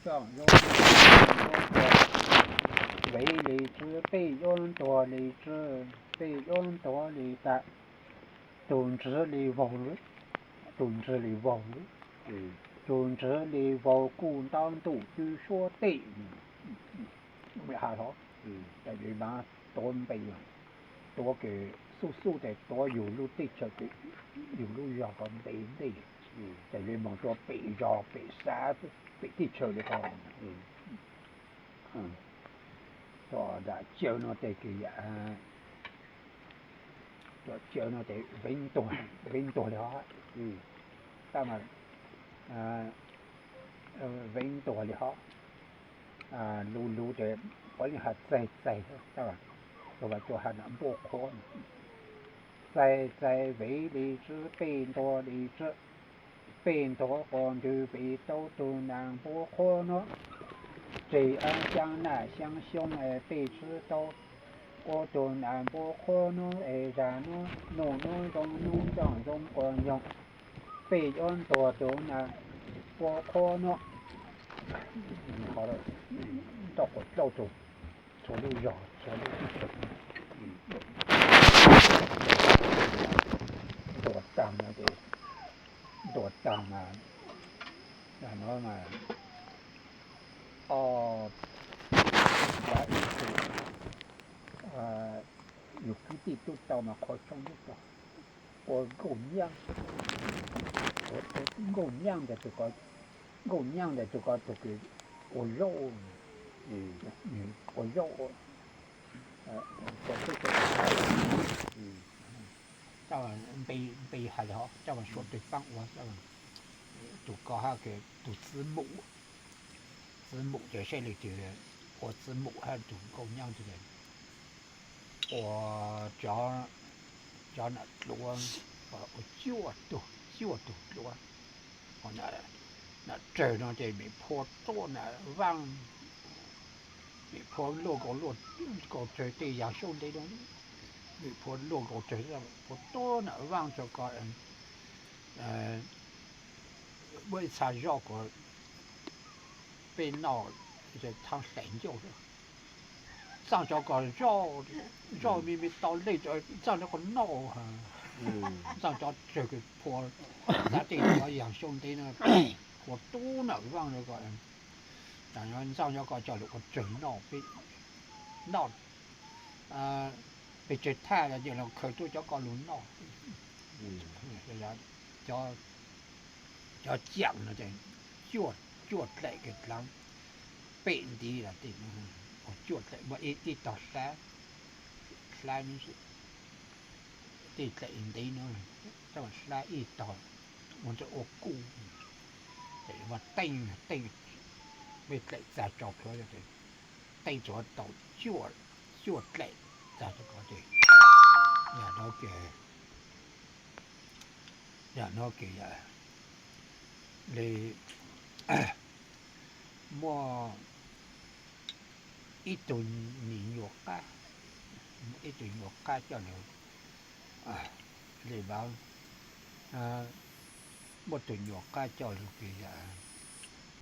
Tsoom zoo, peb yuav ntuag li tswb, peb yuav ntuag li tswb, peb yuav ntuag li tas. Tus ntswg li vaus, tus ntswg li vaus, tus ntswg li vaus kuj ntab ntuj cwb suab tej. Has hov, ces li mas tuav npe, tuav ke xub xub ces tuav yus lub teb chaws, yus lub zos ko npe ntej, ces li moog tuav pem zos pem xav, pem teb chaws li ko. Tuam nram caw no tes kws yam, tuam caw no tes vev ntuag, vev ntuag li hov, tab mas vev ntuag li hov, lug lug tes puav leej has txaig txaig, lug vas cua has nram npuab qhuav, txaig txaig vev li tswb, peb ntuag li tswb, peb ntuag quas ntws pem tau tug nram npuab qhuab nuav. Tseg ab xyaab naj xyaab xyoob es peb tswb tau ua tug nram npuab qhuab nuav es zag nuav nuj nuav zoo nuav tsoom zoo quas nyoog, peb yuav ntuag tug nram npuab qhuab nuav. Nrauj quas dlauj tug, txhua lub zog txhua lub teb chaws. Ntuag taag no ces, ntuag taag mas, no mas, o, yug kwv tij tub tau mas qhov tshoob tub tau ua nkauj nyaab, nkauj nyaab ntawm tug ko, nkauj nyaab ntawm tug ko tug kws ua zaub, ua zaub, npe has li hov, coj mas suav twg paab ua, tug ko hab tug txiv mum, txiv mum ces saib leej twg ua txiv mum hab tug nkauj nyaab ntawd ua cov nam dluav, ua cuaj tug, cuaj tug dluav. Nam tsawg no ces mem phua tuab nam vaaj, mem phua luaj nkaus, luaj nkaus tsawg tej yaag xyoob ntev no, mem phua luaj nkaus tsawg, phua tuab nam vaaj rua ko, muaj ib txha zoj kuas peb noj thaab hlais ncauj, txaaj cov ko zoj, zoj me me tau leej, txaaj cov ko noj, txaaj cov tsawg kws phua, xav tej cov yaag xyoob ntev no, phua tuab nam vaaj rua ko, txaaj cov ko coj lug ua tsawg noj, peb noj, peb tsawg thaj los khaws tuaj cov ko lug noj. Cov caam no cuaj dlaim kws dlaav pem ntiv los tej, cuaj dlaim muaj ib tog hlab, hlab, tej dlaim ntev no, hlab ib tog, ua ntawd ua kuj, muaj teeb, teeb, peb dlaim txag tsau plhuav, teeb tsua tau cuaj dlaim txag rua ko ces, yog no ces, yog no ces yog li muaj ib tug nyuam qab, ib tug nyuam qab coj lug, li, muaj tug nyuam qab coj lug ces yog